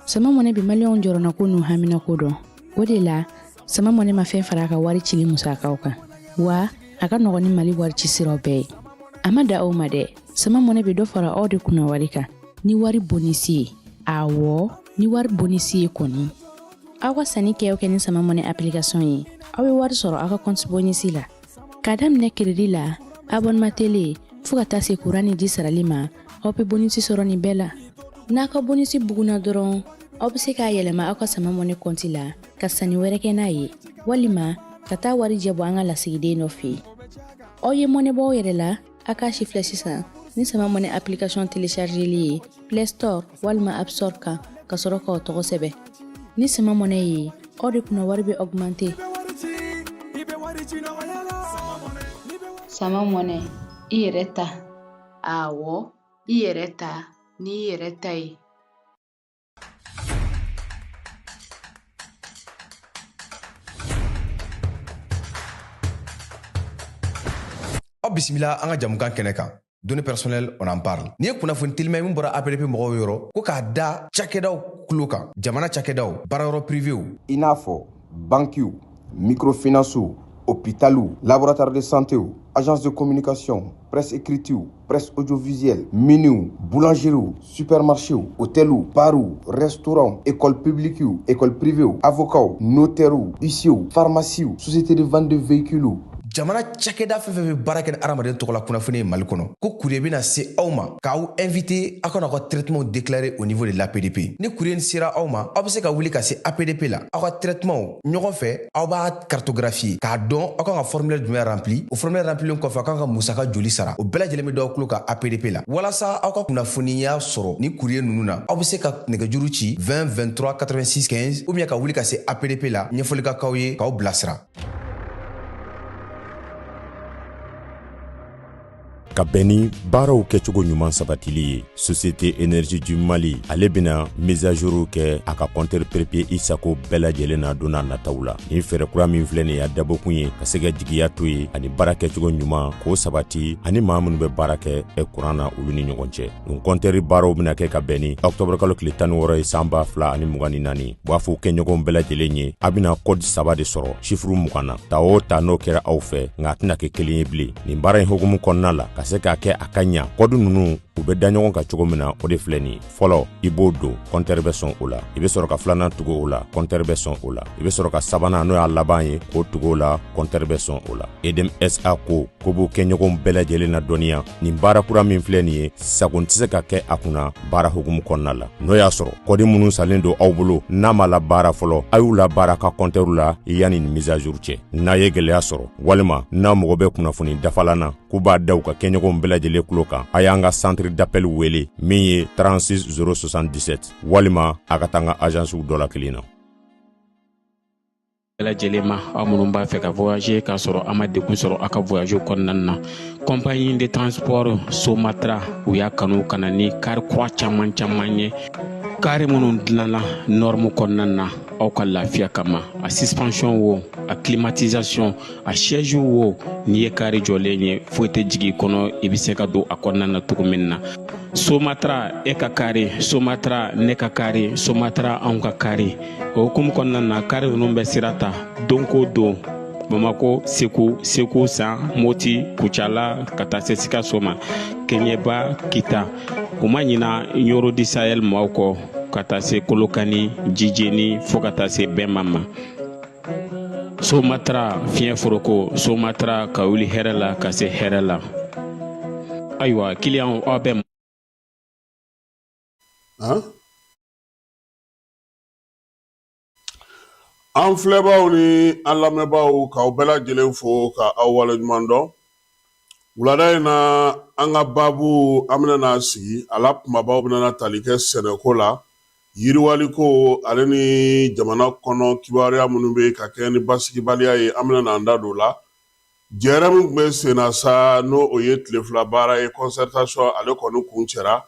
Sama Money bɛ maliyɛnw jɔrɔnako n'u haminako dɔn. O de la, Sama Money ma fɛn fara a ka wari cili musakaw kan, wa a ka nɔgɔn ni Mali wari ci siraw bɛɛ ye. A ma da o ma dɛ, Sama Money bɛ dɔ fara aw de kunna wari kan ni wari bonisi ye. Awɔ, ni wari bonisi ye kɔni. Aw ka sanni kɛ o kɛ ni Sama Money application ye, aw bɛ wari sɔrɔ aw ka compte bonisi la. K'a daminɛ crédit la, abonnement télé, fo ka taa se kuran ni ji sarali ma, aw bɛ bonisi sɔrɔ nin bɛɛ la. N'a ka bonisi bugunna dɔrɔn, aw bɛ se k'a yɛlɛma aw ka Sama Money compte la ka sanni wɛrɛ kɛ n'a ye, walima ka taa wari jɛ bɔ an ka lasigiden dɔ fɛ yen. Aw ye mɔnɛ bɔ aw yɛrɛ la, a k'a sifilɛ sisan ni Sama Money application téléchargeli ye Play Store walima App Store kan, ka sɔrɔ k'aw tɔgɔ sɛbɛn. Ni Sama Money ye, aw de kunna wari bɛ augmenter. Sama Money, i yɛrɛ ta. Awɔ, i yɛrɛ ta n'i yɛrɛ ta ye. Aw bisimila an ka jamukan kɛnɛ kan, Données personnelles, on en parle. Nin ye kunnafoni telima ye min bɔra APDP mɔgɔw yɔrɔ, ko k'a da cakɛdaw tulo kan, jamana cakɛdaw, baarayɔrɔ privéw, i n'a fɔ bankiw, microfinancew, hôpitaliw, laboratoire de santéw, agence de communication, presse écritew, presse audiovisuelle, miniw, boulangeriew, supermarchéw, hôteliw, barw, restaurants, école publiquew, école privéw, avocats, notairew, huissierw, pharmaciew, société de vente de véhicules. Jamana cakɛda fɛn fɛn bɛ baara kɛ ni hadamaden tɔgɔla kunnafoni ye Mali kɔnɔ, ko courrier bɛna se aw ma k'aw invité aw ka n'aw ka traitement déclarer au niveau de l'APDP. Ni courrier sera aw ma, aw bɛ se ka wuli ka se APDP la, aw ka traitement ɲɔgɔn fɛ, aw b'a cartographier k'a dɔn aw kan ka formulaire jumɛn rempli. O formulaire remplilen kɔfɛ, aw kan ka musaka joli sara, o bɛɛ lajɛlen bɛ d'aw tulo kan APDP la. Walasa aw ka kunnafoniya sɔrɔ ni courrier ninnu na, aw bɛ se ka nɛgɛjuru ci 20 23 86 15 ou bien ka wuli ka se APDP la, ɲɛfɔli ka k'aw ye k'aw bilasira. Ka bɛn ni baaraw kɛcogo ɲuman sabatili ye, Société Énergie du Mali, ale bɛna mise à jour kɛ a ka compteur prépayé i sago bɛɛ lajɛlen na don n'a nataw la. Nin fɛɛrɛ kura min filɛ nin ye, a dabɔkun ye ka se ka jigiya to ye ani baara kɛcogo ɲuman k'o sabati ani maa minnu bɛ baara kɛ kuran na, olu ni ɲɔgɔn cɛ. Nin compteur baaraw bɛna kɛ ka bɛn ni octobre kalo tile 16 ye san 2024. U b'a fɔ kɛɲɔgɔn bɛɛ lajɛlen ye, a bɛna code saba de sɔrɔ chiffre 20 na. Ta o ta, n'o kɛra aw fɛ, nka a tɛna kɛ kelen ye bilen. Nin baara in hukumu kɔnɔna la, ka se k'a kɛ a ka ɲa, code ninnu u bɛ da ɲɔgɔn kan cogo min na, o de filɛ nin ye. Fɔlɔ, i b'o don, compteur bɛ sɔn o la. I bɛ sɔrɔ ka filanan tugu o la, compteur bɛ sɔn o la. I bɛ sɔrɔ ka sabanan, n'o y'a laban ye, k'o tugu o la, compteur bɛ sɔn o la. EDM SA ko b'u kɛɲɔgɔnw bɛɛ lajɛlen na dɔnniya, nin baara kura min filɛ nin ye, sago tɛ se ka kɛ a kunna baara hukumu kɔnɔna la. N'o y'a sɔrɔ code minnu salen don aw bolo, n'a ma la baara fɔlɔ, a y'u la baara ka compteur la yanni nin mise à jour cɛ. N'a ye gɛlɛya sɔrɔ walima n'a mago bɛ kunnafoni dafalan na, k'u b'a da u ka kɛɲɔgɔnw bɛɛ lajɛlen tulo kan, a y'an ka centre d'appel wele min ye 36 077, walima a ka taa an ka agencew dɔ la kelen na. Bɛɛ lajɛlen ma, aw minnu b'a fɛ ka voyager k'a sɔrɔ a ma degun sɔrɔ aw ka voyage kɔnɔna na, compagnie de transport Somatra, u y'a kanu ka na ni kari kura caman caman ye, kari minnu dilanna norme kɔnɔna na aw ka lafiya kama. A suspension wo, a climatisation, a siège wo, n'i ye kari jɔlen ye, foyi tɛ jigin i kɔnɔ, i bɛ se ka don a kɔnɔna na cogo min na. Somatra, e ka kari Somatra, ne ka kari Somatra, anw ka kari. O hukumu kɔnɔna na, kari ninnu bɛ sira ta don ko don Bamako, Segu, Segu San, Moti, Kucala, ka taa se Sikaso ma, Kɛɲɛba, Kita. U ma ɲina Ɲoro du Sahel maaw kɔ, ka taa se Kolokani, Jijeni, fo ka taa se Bɛnma ma. Somatra, fiɲɛ foroko Somatra, ka wuli hɛrɛ la ka se hɛrɛ la. Ayiwa, kiliyanw, aw bɛ Han? An filɛbaaw ni an lamɛnbaaw, k'aw bɛɛ lajɛlen fo ka aw waleɲuman dɔn. Wulada in na, an ka baabu an bɛna n'a sigi a la, kumabaw bɛna tali kɛ sɛnɛko la, yiriwaliko, ale ni jamana kɔnɔ kibaruya minnu bɛ ka kɛ ni basigibaliya ye, an bɛna n'an da don o la. Jɛrɛ min tun bɛ sen na sa, n'o o ye tile 2 baara ye, concertation, ale kɔni kuncɛra.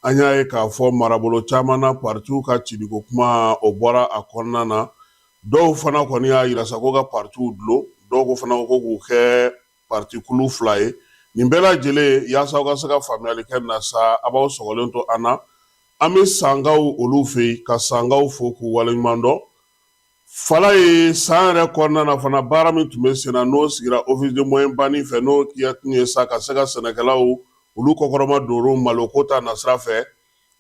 An y'a ye k'a fɔ marabolo caman na, partiw ka ciliko kuma o bɔra a kɔnɔna na. Dɔw fana kɔni y'a yira sa ko ka partiw dulon, dɔw ko fana ko k'u kɛ parti kulu fila ye. Nin bɛɛ lajɛlen, yaasa aw ka se ka faamuyali kɛ na sa, a b'aw sɔgɔlen to an na. An bɛ Sankaw olu fɛ yen ka Sankaw fo k'u waleɲuman dɔn. Fala ye san yɛrɛ kɔnɔna na fana, baara min tun bɛ sen na, n'o sigira Office de Moyen Bani fɛ, n'o tun ye sa ka se ka sɛnɛkɛlaw olu kɔkɔrɔma don maloko ta nasira fɛ,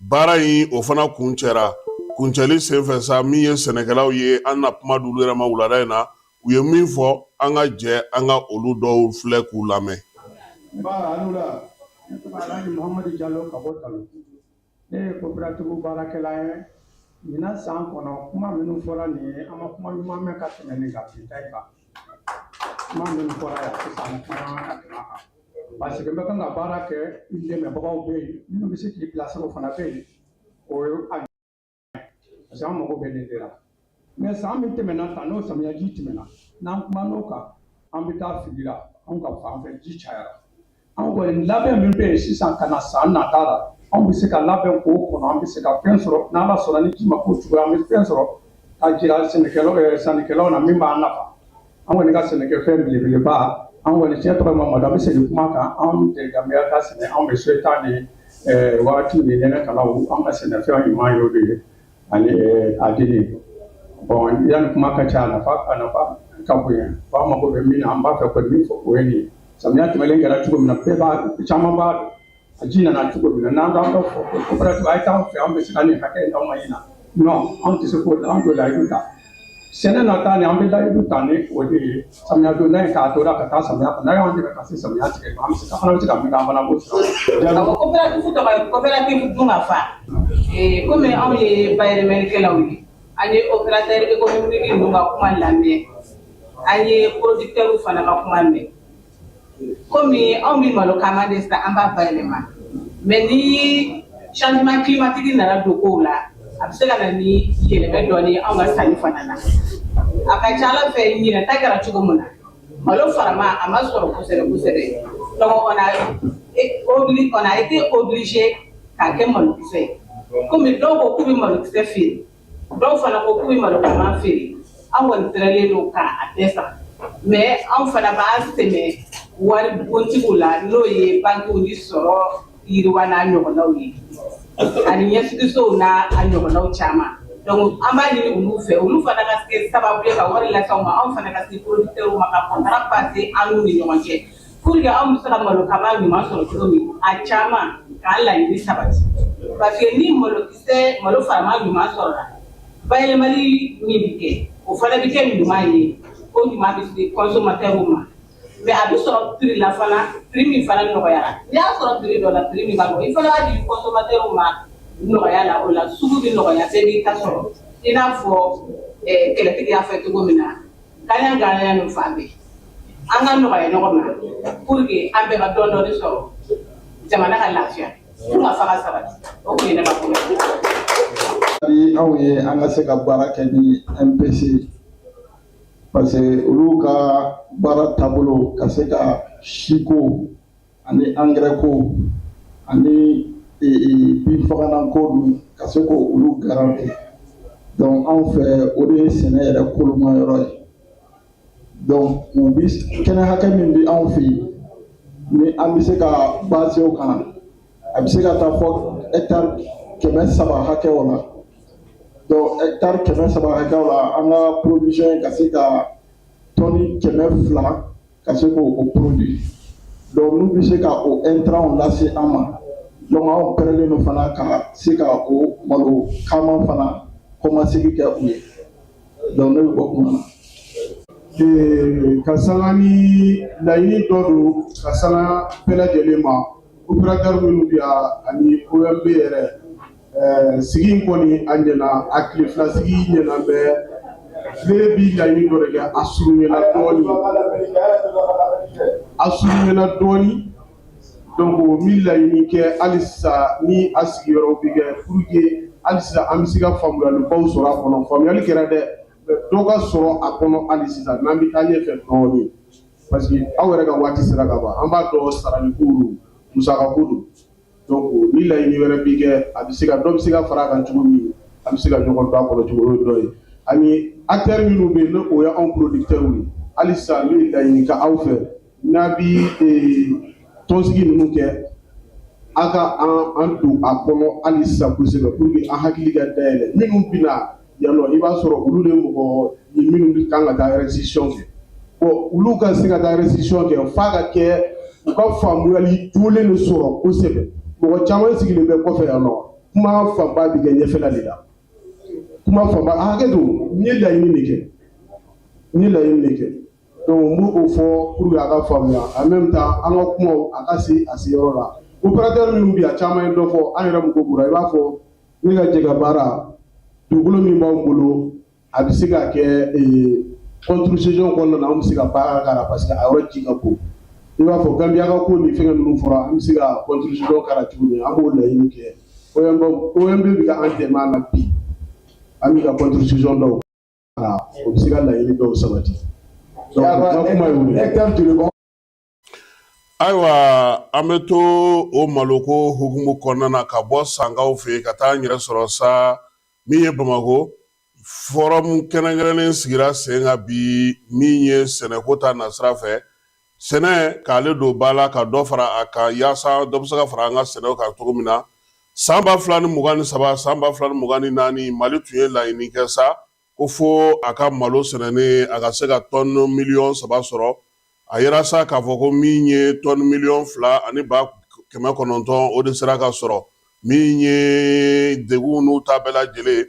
baara in o fana kuncɛra. Kuncɛli senfɛ sa, min ye sɛnɛkɛlaw ye, an na kuma d'olu yɛrɛ ma wulada in na. U ye min fɔ, an ka jɛ an ka olu dɔw filɛ k'u lamɛn. Nba, a ni wula. Ne tɔgɔ Alhaji Muhamadu Jalo ka bɔ Talo. Ne ye coopérative baarakɛla ye. Ɲinan san kɔnɔ, kuma minnu fɔra nin ye, an ma kuma ɲuman mɛn ka tɛmɛ nin kan bi ta in kan. Kuma minnu fɔra yan sisan, an ma kuma ɲuman ka tɛmɛ a kan. Parce que n bɛ kan ka baara kɛ, n dɛmɛbagaw bɛ yen, minnu bɛ se k'i bilasira, o fana bɛ yen. O ye a parce que an mago bɛ nin de la. Mais san min tɛmɛna tan, n'o samiyaji tɛmɛna, n'an kuman'o kan, an bɛ taa fili la. Anw ka fan fɛ, ji cayara. An kɔni labɛn min bɛ yen sisan ka na san nata la, anw bɛ se ka labɛn k'o kɔnɔ, an bɛ se ka fɛn sɔrɔ. N'Ala sɔnna, ni ji ma k'o cogoya, an bɛ fɛn sɔrɔ ka jira sɛnɛkɛlaw, sannikɛlaw na min b'an nafa. An kɔni ka sɛnɛkɛfɛn belebeleba, an kɔni tiɲɛ tɔgɔ ye Mamadu, an bɛ segin kuma kan. Anw tɛ danbeya ka sɛnɛ, anw bɛ so tan ni wagatiw ni nɛnɛ kalaw. An ka sɛnɛfɛn ɲuman y'o de ye ani a dili. Bon, yanni kuma ka ca, a nafa ka bonya. Bon, an mago bɛ min na, an b'a fɛ kɔni min fɔ, o ye nin ye. Samiya tɛmɛnen kɛra cogo min na, bɛɛ b'a, caman b'a dɔn a ji nana cogo min na. N'an k'an b'a fɔ ko coopérative, a ye t'anw fɛ, an bɛ se ka nin hakɛ in d'aw ma ɲinan, non, anw tɛ se k'o, anw t'o layidu ta. Sɛnɛ nata nin, an bɛ layidu ta ni o de ye samiya donda in, k'a tora ka taa samiya kɔnɔ. N'a y'an dɛmɛ ka se samiya tigɛ, an bɛ se ka fana bɛ se ka min kɛ, an fana b'o sɔrɔ. Awɔ, coopérative tɔgɔ ye coopérative Dunkafa. Komi anw ye bayɛlɛmalikɛlaw ye, an ye opérateur économique ninnu ka kuma lamɛn, an ye producteur fana ka kuma mɛn. Komi anw bɛ malo kama de san, an b'a bayɛlɛma, mais ni changement climatique nana don kow la, a bɛ se ka na ni yɛlɛmɛ dɔɔni ye anw ka sanni fana na. A ka ca Ala fɛ, ɲinɛ ta kɛra cogo min na, malo farama a ma sɔrɔ kosɛbɛ kosɛbɛ, donc on a été obligé k'a kɛ malokisɛ ye. Komi dɔw ko k'u bɛ malokisɛ feere, dɔw fana ko k'u bɛ malo kama feere, an kɔni tɛrɛlen don k'a bɛɛ san. Mais anw fana b'an sɛmɛ wari bontigiw la, n'o ye bankiw ni sɔrɔ yiriwa n'a ɲɔgɔnnaw ye, ani ɲɛsigisow n'a a ɲɔgɔnnaw caman. Donc an b'a ɲini olu fɛ, olu fana ka kɛ sababu ye ka wari lase anw ma, anw fana ka se producteurs ma, ka contrat passer an n'u ni ɲɔgɔn cɛ, pour que anw bɛ se ka malo kama ɲuman sɔrɔ cogo min, a caman k'an laɲini sabati. Parce que ni malokisɛ, malo farama ɲuman sɔrɔla, bayɛlɛmali min bɛ kɛ, o fana bɛ kɛ ɲuman ye, o ɲuman bɛ se consommateur ma. Mais a bɛ sɔrɔ prix la fana, prix min fana nɔgɔyara. N'i y'a sɔrɔ prix dɔ la, prix min ka nɔgɔn, i fana b'a di consommateur ma nɔgɔya la. O la sugu bɛ nɔgɔya, bɛɛ b'i ta sɔrɔ. I n'a fɔ kɛlɛtigi y'a fɔ cogo min na, gagnant gagnant nin fan bɛɛ, an ka nɔgɔya ɲɔgɔn ma pour que an bɛɛ ka dɔɔni dɔɔni sɔrɔ, jamana ka lafiya, dunkafa ka sabati. O kun ye ne ka kuma ye. Di anw ye, an ka se ka baara kɛ ni MPC, parce que olu ka baara taabolo ka se ka siko ani angɛrɛ ko ani binfagalan ko dun, ka se ko olu garanti. Donc anw fɛ, o de ye sɛnɛ yɛrɛ koloma yɔrɔ ye. Donc u bi kɛnɛ hakɛ min bi anw fɛ yen, ni an bɛ se ka base o kan, a bɛ se ka taa fɔ hectare 300 hakɛw la. Donc hectare 300 hakɛw la, an ka provision ye ka se ka tɔni 200 ka se k'o produit. Donc n'u bɛ se ka o intrant lase an ma, donc anw pɛrɛlen don fana ka se ka o malo caman fana kɔmasegi kɛ u ye. Donc ne bɛ bɔ kuma na. Ka sanga ni laɲini dɔ don, ka sanga bɛɛ lajɛlen ma, opérateur minnu bɛ yan ani OMB yɛrɛ, sigi in kɔni a ɲɛna, a tile fila sigi ɲɛna. Mais ne bi laɲini dɔ de kɛ, a surunyana dɔɔni, a surunyana dɔɔni. Donc min laɲini kɛ hali sisan, ni a sigiyɔrɔ bɛ kɛ pour que hali sisan an bɛ se ka faamuyalibaw sɔrɔ a kɔnɔ. Faamuyali kɛra dɛ, dɔ ka sɔrɔ a kɔnɔ hali sisan n'an bɛ taa ɲɛfɛ dɔɔni, parce que aw yɛrɛ ka waati sera ka ban, an b'a dɔn sarali ko don, musaka ko don. Donc ni laɲini wɛrɛ bi kɛ, a bɛ se ka dɔ bɛ se ka fara a kan cogo min, an bɛ se ka ɲɔgɔn dɔn a kɔnɔ cogo, o ye dɔ ye. Ani acteur minnu bɛ yen, n'o ye anw producteurs ye, halisa n bɛ laɲini kɛ aw fɛ, n'a bi tɔnsigi ninnu kɛ, aw ka an don a kɔnɔ halisa kosɛbɛ, pour que an hakili ka dayɛlɛ. Minnu bɛna yan nɔ, i b'a sɔrɔ olu de mɔgɔ ye minnu kan ka taa restitution kɛ. Bon, olu ka se ka taa restitution kɛ, f'a ka kɛ u ka faamuyali jolen de sɔrɔ kosɛbɛ. Mɔgɔ caman sigilen bɛ kɔfɛ yan nɔ, kuma fanba bɛ kɛ ɲɛfɛla de la. Kuma fanba, a hakɛ to, n ye laɲini de kɛ, n ye laɲini de kɛ. Donc n b'o fɔ pour que a ka faamuya. En même temps, an ka kumaw a ka se a seyɔrɔ la. Opérateur minnu bɛ yan, caman ye dɔ fɔ, an yɛrɛ mako bɔra. I b'a fɔ ne ka jɛ ka baara, dugukolo min b'anw bolo, a bɛ se ka kɛ contre-saison kɔnɔna na, an bɛ se ka baara k'a la, parce que a yɔrɔ ji ka bon. I b'a fɔ Gambia ka ko ni fɛngɛ ninnu fɔra, an bɛ se ka contre-saison k'a la cogo min, an b'o laɲini kɛ. OMB, OMB bɛ ka an dɛmɛ a la bi, an bɛ ka contre-saison dɔw la, o bɛ se ka laɲini dɔw sabati. Donc n ka kuma ye o de ye. Hectare joli bɔ? Ayiwa, an bɛ to o maloko hukumu kɔnɔna na, ka bɔ Sankaw fɛ yen ka taa an yɛrɛ sɔrɔ sa min ye Bamakɔ. Forum kɛrɛnkɛrɛnnen sigira sen kan bi, min ye sɛnɛko ta nasira fɛ, sɛnɛ k'ale don ba la, ka dɔ fara a kan, yaasa dɔ bɛ se ka fara an ka sɛnɛw kan cogo min na. San 2023, san 2024, Mali tun ye laɲini kɛ sa ko fo a ka malo sɛnɛnen a ka se ka tɔni miliyɔn 3 sɔrɔ. A yera sa k'a fɔ ko min ye tɔni miliyɔn 2 ani ba 900, o de sera ka sɔrɔ. Min ye degun n'u ta bɛɛ lajɛlen,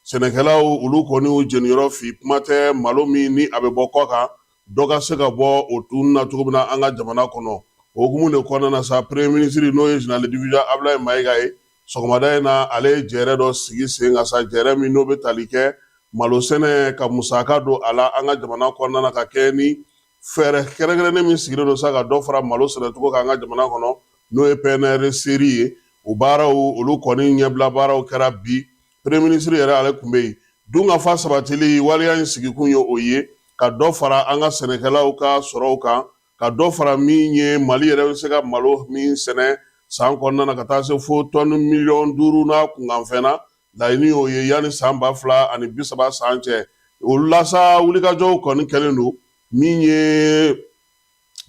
sɛnɛkɛlaw olu kɔni y'u jeniyɔrɔ fi. Kuma tɛ malo min ni a bɛ bɔ kɔ kan, dɔ ka se ka bɔ o tun na cogo min na an ka jamana kɔnɔ. O hukumu de kɔnɔna na sa, premier ministre, n'o ye général de division Abdoulaye Maïga ye, sɔgɔmada in na, ale ye jɛrɛ dɔ sigi sen kan sa, jɛrɛ min n'o bɛ tali kɛ malo sɛnɛ ka musaka don a la an ka jamana kɔnɔna na, ka kɛ ni fɛɛrɛ kɛrɛnkɛrɛnnen min sigilen don sa ka dɔ fara malo sɛnɛcogo kan an ka jamana kɔnɔ, n'o ye PNR SERI ye. O baaraw olu kɔni ɲɛbila baaraw kɛra bi. Premier ministre yɛrɛ, ale tun bɛ yen. Dunkafa sabatili waleya in sigikun ye o ye, ka dɔ fara an ka sɛnɛkɛlaw ka sɔrɔw kan, ka dɔ fara min ye Mali yɛrɛ bɛ se ka malo min sɛnɛ san kɔnɔna na, ka taa se fo tɔni miliyɔn 5 n'a kunkanfɛn na. Laɲini y'o ye yanni san 2030 san cɛ. Olu la sa, wulikajɔw kɔni kɛlen don min ye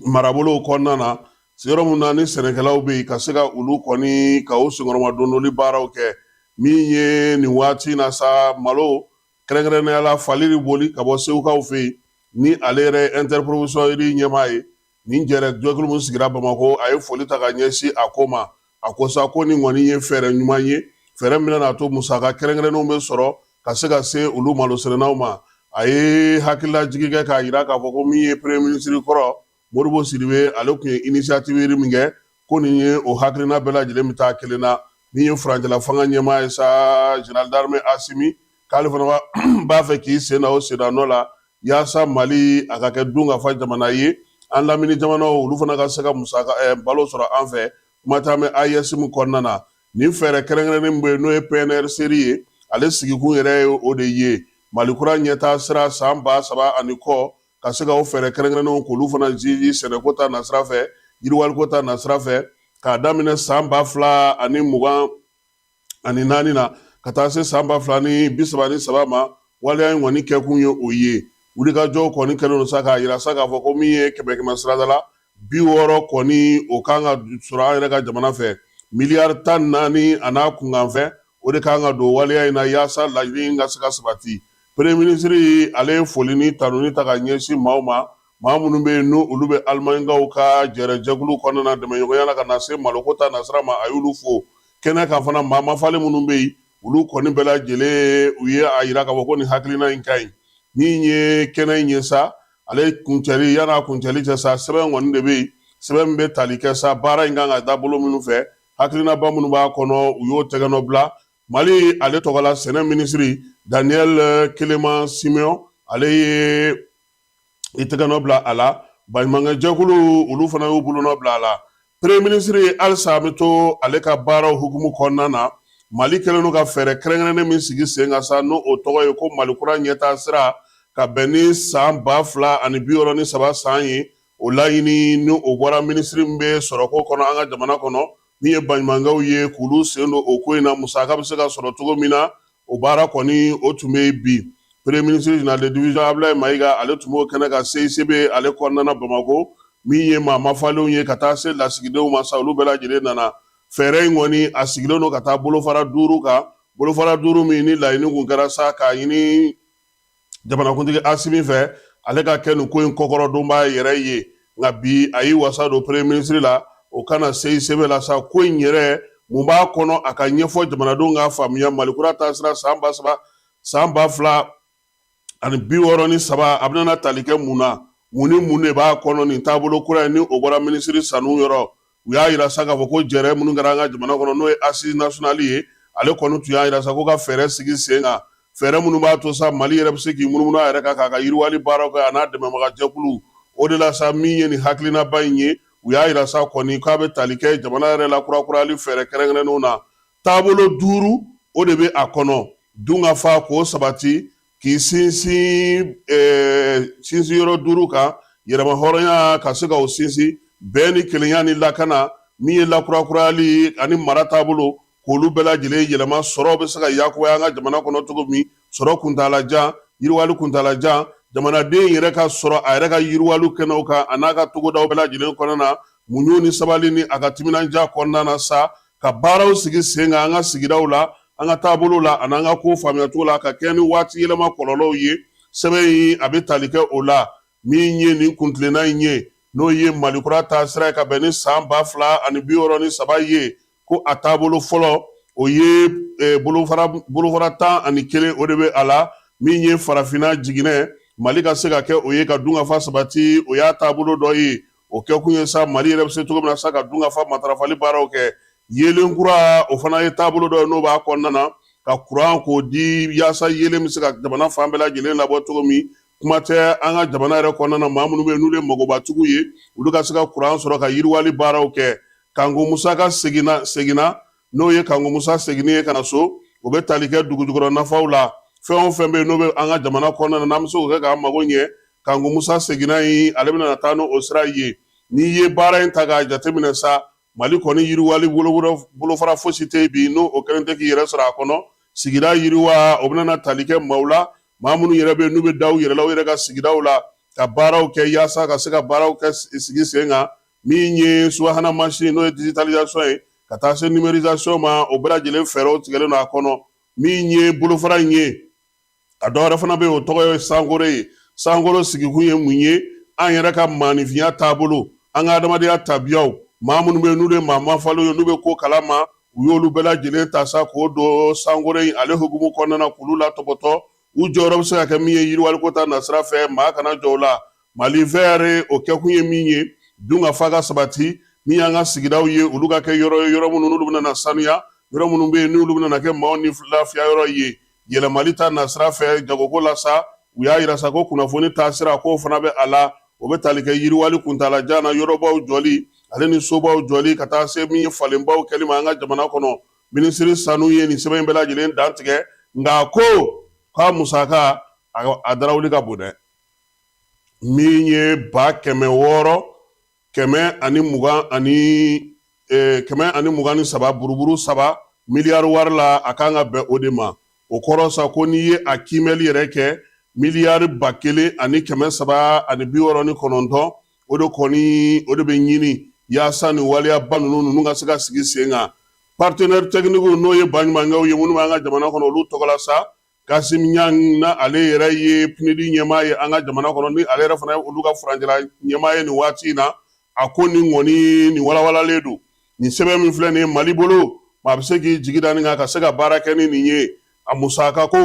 marabolow kɔnɔna na, yɔrɔ min na ni sɛnɛkɛlaw bɛ yen, ka se ka olu kɔni ka o senkɔrɔma dondoli baaraw kɛ. Min ye nin waati in na sa, malo kɛrɛnkɛrɛnnenya la, Falili Boli ka bɔ Segukaw fɛ yen, ni ale yɛrɛ interprofession riz ɲɛmaa ye, nin jɛrɛ jɛkulu min sigira Bamakɔ, a ye foli ta ka ɲɛsin a ko ma. A ko sa ko nin kɔni ye fɛɛrɛ ɲuman ye, fɛɛrɛ min bɛna to musaka kɛrɛnkɛrɛnnenw bɛ sɔrɔ ka se ka se olu malosɛnɛnaw ma. A ye hakililajigi kɛ k'a jira k'a fɔ ko min ye premier ministre kɔrɔ Modibo Sidibe, ale tun ye initiative min kɛ, ko nin ye o hakilina bɛɛ lajɛlen bɛ taa kelen na. Min ye furancɛla fanga ɲɛmaa ye sa, général d'armée Asimi, k'ale fana b'a fɛ k'i sen da o sen nɔ la, yaasa Mali a ka kɛ dunkafa jamana ye, an lamini jamanaw olu fana ka se ka musaka balo sɔrɔ an fɛ. Kuma t'an bɛ AES min kɔnɔna na, nin fɛɛrɛ kɛrɛnkɛrɛnnen min bɛ yen, n'o ye PNR SERI ye, ale sigikun yɛrɛ ye o de ye, Mali kura ɲɛtaa sira san 3000 ani kɔ, ka se ka o fɛɛrɛ kɛrɛnkɛrɛnnenw k'olu fana jiji sɛnɛko ta nasira fɛ, yiriwaliko ta nasira fɛ, k'a daminɛ san 2024 na ka taa se san 2033 ma. Waleya in kɔni kɛkun ye o ye. Wulikajɔw kɔni kɛlen don sa k'a yira sa k'a fɔ ko min ye kɛmɛ kɛmɛ sirada la 60 kɔni, o kan ka sɔrɔ an yɛrɛ ka jamana fɛ. Miliyari 14 a n'a kunkanfɛn, o de kan ka don waleya in na, yaasa laɲini in ka se ka sabati. Premier ministre, ale ye foli ni tanuni ta ka ɲɛsin maaw ma, maa minnu bɛ yen n'o olu bɛ Alimaɲikaw ka jɛrɛjɛkulu kɔnɔna na dɛmɛɲɔgɔnya la ka na se maloko ta nasira ma. A y'olu fo kɛnɛ kan fana. Maa mafalen minnu bɛ yen, olu kɔni bɛɛ lajɛlen, u ye a yira k'a fɔ ko nin hakilina in ka ɲi. Min ye kɛnɛ in ye sa, ale kuncɛli, yan'a kuncɛli cɛ sa, sɛbɛn kɔni de bɛ yen, sɛbɛn min bɛ tali kɛ sa baara in kan ka da bolo minnu fɛ, hakilinaba minnu b'a kɔnɔ, u y'o tɛgɛnɔ bila. Mali ale tɔgɔ la, sɛnɛ minisiri Daniel Clément Simeon, ale ye i tɛgɛnɔ bila a la. Baɲumankɛ jɛkulu, olu fana y'u bolonɔ bila a la. Premier ministre, halisa an bɛ to ale ka baaraw hukumu kɔnɔna na. Mali kɛlen don ka fɛɛrɛ kɛrɛnkɛrɛnnen min sigi sen kan sa, n'o o tɔgɔ ye ko Mali kura ɲɛtaa sira, ka bɛn ni san 2063 san ye, o laɲini ni o bɔra minisiri min bɛ sɔrɔko kɔnɔ an ka jamana kɔnɔ, Min ye baɲumankɛw ye k'olu sen don o ko in na, musaka bɛ se ka sɔrɔ cogo min na, o baara kɔni o tun bɛ yen bi. Premier ministre général de division Abdoulaye Mayiga, ale tun b'o kɛnɛ kan CICB ale kɔnɔna na Bamakɔ. Min ye maa mafalenw ye ka taa se lasigidenw ma sa, olu bɛɛ lajɛlen nana. Fɛɛrɛ in kɔni a sigilen don ka taa bolofara 5 kan, bolofara 5 min ni laɲini kun kɛra sa k'a ɲini jamanakuntigi Asimi fɛ, ale ka kɛ nin ko in kɔkɔrɔdonbaa yɛrɛ ye. Nka bi a y'i wasa don premier ministre la, o ka na CICB la sa, ko in yɛrɛ mun b'a kɔnɔ, a ka ɲɛfɔ jamanadenw k'a faamuya. Mali kura taasira san 3000, san 2063, a bɛna tali kɛ mun na, mun ni mun de b'a kɔnɔ nin taabolo kura in ni o bɔra minisiri Sanu yɔrɔ. U y'a yira sa k'a fɔ ko jɛrɛ minnu kɛra an ka jamana kɔnɔ, n'o ye assise nationale ye, ale kɔni tun y'a yira sa ko ka fɛɛrɛ sigi sen kan, fɛɛrɛ minnu b'a to sa Mali yɛrɛ bɛ se k'i munumunu a yɛrɛ kan k'a ka yiriwali baaraw kɛ a n'a dɛmɛbaga jɛkulu. O de la sa, min ye nin hakilinaba in ye, u y'a yira sa kɔni k'a bɛ tali kɛ jamana yɛrɛ la kurakurayali fɛɛrɛ kɛrɛnkɛrɛnnenw na. Taabolo 5 o de bɛ a kɔnɔ: dunkafa k'o sabati, k'i sinsin sinsin yɔrɔ 5 kan, yɛrɛma hɔrɔnya ka se ka o sinsin, bɛn ni kelenya ni lakana, min ye lakurakurayali ani mara taabolo k'olu bɛɛ lajɛlen yɛlɛma, sɔrɔ bɛ se ka yakubaya an ka jamana kɔnɔ cogo min, sɔrɔ kuntaalajan, yiriwali kuntaalajan, jamanaden yɛrɛ ka sɔrɔ a yɛrɛ ka yiriwali kɛnɛw kan a n'a ka togodaw bɛɛ lajɛlen kɔnɔna na, muɲu ni sabali ni a ka timinandiya kɔnɔna na sa, ka baaraw sigi sen kan an ka sigidaw la, an ka taabolo la ani an ka ko faamuyacogo la, ka kɛɲɛ ni waati yɛlɛma kɔlɔlɔw ye. Sɛbɛn in a bɛ tali kɛ o la. Min ye nin kuntilenna in ye, n'o ye Mali kura taasira ye ka bɛn ni san 2063 ye, ko a taabolo fɔlɔ o ye bolofara 11, o de bɛ a la. Min ye farafinna jiginɛ, Mali ka se ka kɛ o ye ka dunkafa sabati, o y'a taabolo dɔ ye. O kɛkun ye sa Mali yɛrɛ bɛ se cogo min na sa ka dunkafa matarafali baaraw kɛ. Yeelen kura, o fana ye taabolo dɔ ye n'o b'a kɔnɔna na, ka kuran k'o di yaasa yeelen bɛ se ka jamana fan bɛɛ lajɛlen labɔ cogo min. Kuma tɛ an ka jamana yɛrɛ kɔnɔna na, maa minnu bɛ yen n'olu ye magobatigiw ye, olu ka se ka kuran sɔrɔ ka yiriwali baaraw kɛ. Kanko Musa ka seginna, n'o ye Kanko Musa seginni ye ka na so, o bɛ tali kɛ dugujukɔrɔ nafaw la. Fɛn o fɛn bɛ yen n'o bɛ an ka jamana kɔnɔna na, n'an bɛ se k'o kɛ k'an mago ɲɛ, Kanko Musa seginna in, ale bɛna taa n'o sira ye. N'i ye baara in ta k'a jateminɛ sa, Mali kɔni yiriwali bolofara fosi tɛ yen bi n'o o kɛlen tɛ k'i yɛrɛ sɔrɔ a kɔnɔ. Sigida yiriwa, o bɛna tali kɛ maaw la, maa minnu yɛrɛ bɛ yen n'u bɛ da u yɛrɛ la, u yɛrɛ ka sigidaw la, ka baaraw kɛ yaasa ka se ka baaraw kɛ sigi sen kan. Min ye subahana mansin, n'o ye digitalisation ye, ka taa se numérisation ma, o bɛɛ lajɛlen fɛɛrɛw tigɛlen don a kɔnɔ. Min ye bolofara in ye, a dɔ wɛrɛ fana bɛ yen, o tɔgɔ ye sankoro ye. Sankoro sigikun ye mun ye? An yɛrɛ ka maaninfinya taabolo, an ka adamadenya tabiyaw, maa minnu bɛ yen n'olu ye maa mafalenw ye, n'u bɛ ko kalama, u y'olu bɛɛ lajɛlen ta sa k'o don sankoro in ale hukumu kɔnɔna na, k'olu latɔpɔtɔ, u jɔyɔrɔ bɛ se ka kɛ min ye yiriwaliko ta nasira fɛ, maa kana jɔ o la. Mali vert, o kɛkun ye min ye, dunkafa ka sabati, min y'an ka sigidaw ye, olu ka kɛ yɔrɔ ye, yɔrɔ minnu n'olu bɛna na sanuya, yɔrɔ minnu bɛ yen n'olu bɛna kɛ maaw ni lafiya yɔrɔ ye. Yɛlɛmali ta nasira fɛ jagoko la sa, u y'a yira sa ko kunnafoni taasira k'o fana bɛ a la, o bɛ tali kɛ yiriwali kuntaalajan na, yɔrɔbaw jɔli ale ni sobaw jɔli, ka taa se min ye falenbaw kɛli ma an ka jamana kɔnɔ. Minisiri Sanu ye nin sɛbɛn in bɛɛ lajɛlen dantigɛ, nka ko k'a musaka a darawuli ka bon dɛ. Min ye 600 123 buruburu 3 miliyari wari la, a kan ka bɛn o de ma. O kɔrɔ sa ko n'i ye a kiimɛli yɛrɛ kɛ, miliyari 1369, o de kɔni o de bɛ ɲini yaasa nin waleyaba ninnu ka se ka sigi sen kan. Partenaire technique, n'o ye baɲumankɛw ye minnu b'an ka jamana kɔnɔ, olu tɔgɔ la sa, Kasim Ɲang, na ale yɛrɛ ye PNUD ɲɛmaa ye an ka jamana kɔnɔ, ni ale yɛrɛ fana ye olu ka furancɛla ɲɛmaa ye nin waati in na, a ko nin kɔni nin walawalalen don. Nin sɛbɛn min filɛ nin ye Mali bolo, maa bɛ se k'i jigi da nin kan ka se ka baara kɛ ni nin ye. A musaka ko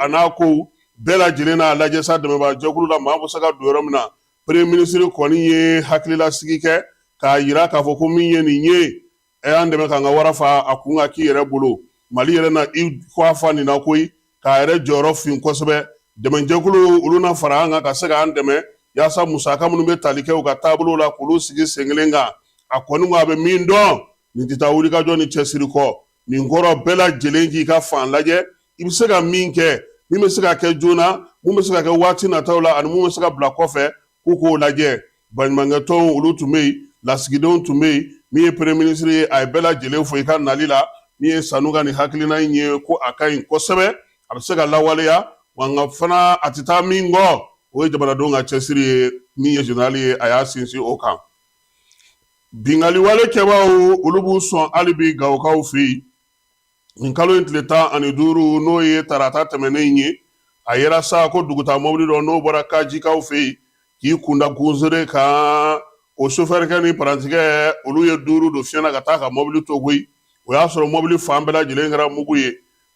a n'a kow bɛɛ lajɛlen n'a lajɛ sa, dɛmɛbaa jɛkulu la, maa bɛ se ka don yɔrɔ min na. Premier ministre kɔni ye hakililasigi kɛ k'a yira k'a fɔ ko min ye nin ye, ɛ y'an dɛmɛ k'an ka wara fa a kun ka k'i yɛrɛ bolo. Mali yɛrɛ na i kɔ fa nin na koyi, k'a yɛrɛ jɔyɔrɔ fin kosɛbɛ. Dɛmɛjɛkulu olu na fara an kan ka se k'an dɛmɛ yaasa musaka minnu bɛ tali kɛ u ka taabolo la, k'olu sigi sen kelen kan. A kɔni ko a bɛ min dɔn, nin tɛ taa wulikajɔ ni cɛsiri kɔ. Nin kɔrɔ, bɛɛ lajɛlen k'i ka fan lajɛ, i bɛ se ka min kɛ, min bɛ se ka kɛ joona, mun bɛ se ka kɛ waati nataw la, ani mun bɛ se ka bila kɔfɛ, k'u k'o lajɛ. Baɲumankɛtɔnw olu tun bɛ yen, lasigidenw tun bɛ yen, Min ye premier ministre ye, a ye bɛɛ lajɛlen fo i ka nali la. Min ye Sanu ka nin hakilina in ye, ko a ka ɲi kosɛbɛ, a bɛ se ka lawaleya wa, nka fana a tɛ taa min kɔ, o ye jamanadenw ka cɛsiri ye. Min ye général ye, a y'a sinsin o kan. Binkanni wale kɛbaaw, olu b'u sɔn hali bi Gawokaw fɛ yen. Nin kalo in tile 15, n'o ye tarata tɛmɛnen ye, a yera sa ko dugutaa mɔbili dɔ, n'o bɔra Kajikaw fɛ yen k'i kunda Kunsere kan, o sofɛrikɛ ni parantikɛ, olu ye duuru don fiɲɛ na ka taa ka mɔbili to koyi. O y'a sɔrɔ mɔbili fan bɛɛ lajɛlen kɛra mugu ye.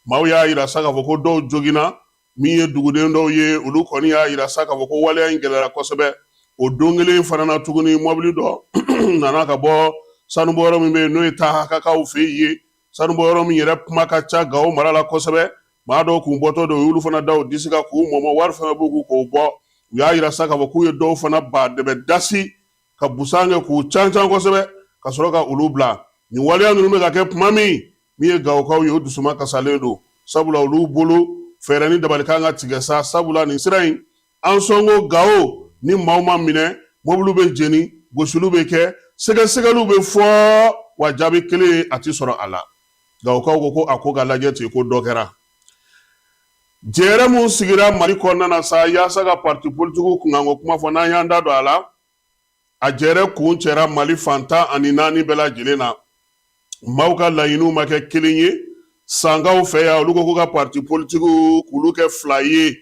Maaw y'a yira sa k'a fɔ ko dɔw joginna. Min ye duguden dɔw ye, olu kɔni y'a yira sa k'a fɔ ko waleya in gɛlɛyara kosɛbɛ. O don kelen fana na tuguni, mɔbili dɔ nana ka bɔ sanubɔyɔrɔ min bɛ yen, n'o ye Tahakakaw fɛ yen ye, sanubɔyɔrɔ min yɛrɛ kuma ka ca Gawo mara la kosɛbɛ. Maa dɔw kun bɔtɔ don, u y'olu fana da u disi kan k'u mɔmɔ, wari fɛn b'u kun k'o bɔ. U y'a yira sa k'a fɔ k'u ye dɔw fana ba dɛbɛ dasi ka busan kɛ k'u cancan kosɛbɛ ka sɔrɔ ka olu bila. Nin waleya ninnu bɛ ka kɛ tuma min, min ye Gawokaw ye, o dusuma kasalen don, sabula olu bolo fɛɛrɛ ni dabali kan ka tigɛ sa, sabula nin sira in Ansɔngo Gawo, ni maaw ma minɛ, mɔbiliw bɛ jeni, gosiliw bɛ kɛ, sɛgɛsɛgɛliw bɛ fɔ, wa jaabi kelen a tɛ sɔrɔ a la. Gawokaw ko ko a ko ka lajɛ ten, ko dɔ kɛra. Jɛrɛ min sigira Mali kɔnɔna na sa yaasa ka parti politikiw kunkanko kuma fɔ, n'an y'an da don a la, a jɛrɛ kuncɛra Mali fan 14 bɛɛ lajɛlen na. Maaw ka laɲiniw ma kɛ kelen ye. Sankaw fɛ yan, olu ko ko ka parti politikiw k'olu kɛ fila ye.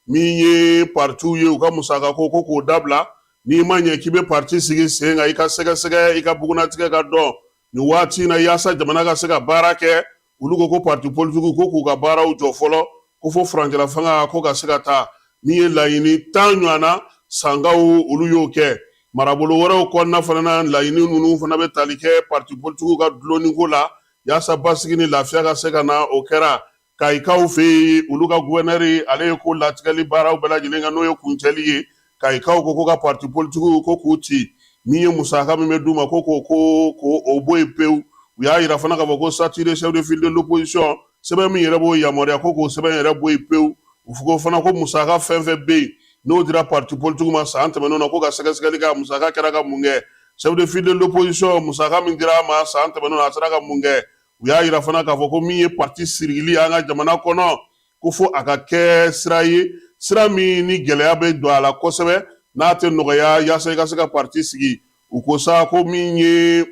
Min ye partiw ye, u ka musaka ko k'o dabila. N'i ma ɲɛ k'i bɛ parti sigi sen kan, i ka sɛgɛsɛgɛ, i ka bugunnatigɛ ka dɔn nin waati in na, yaasa jamana ka se ka baara kɛ. Olu ko ko parti politikiw ko k'u ka baaraw jɔ fɔlɔ, ko fo furancɛla fanga ko ka se ka taa. Min ye laɲini 10 ɲɔgɔn na, Sankaw olu y'o kɛ. Marabolo wɛrɛw kɔnɔna fana na, laɲini ninnu fana bɛ tali kɛ parti politikiw ka dulonniko la, yaasa basigi ni lafiya ka se ka na. O kɛra Kayikaw fɛ yen. Olu ka guvɛnɛri, ale ye ko latigɛli baaraw bɛɛ lajɛlen kɛ, n'o ye kuncɛli ye. Kayikaw ko ko ka parti politikiw ko k'u ci. Min ye musaka min bɛ d'u ma, ko k'o ko k'o bɔ yen pewu. U y'a yira fana k'a fɔ ko statut de chef de file de l'opposition, sɛbɛn min yɛrɛ b'o yamaruya, ko k'o sɛbɛn yɛrɛ bɔ yen pewu. U ko fana ko musaka fɛn fɛn bɛ yen, n'o dira parti politique ma san tɛmɛnenw na, ko ka sɛgɛsɛgɛli kɛ, musaka kɛra ka mun kɛ. Chef de file de l'opposition, musaka min dira a ma san tɛmɛnenw na, a sera ka mun kɛ? U y'a yira fana k'a fɔ ko min ye parti sirili an ka jamana kɔnɔ, ko fo a ka kɛ sira ye, sira min ni gɛlɛya bɛ don a la kosɛbɛ, n'a tɛ nɔgɔya, yaasa i ka se ka parti sigi. U ko sa ko min ye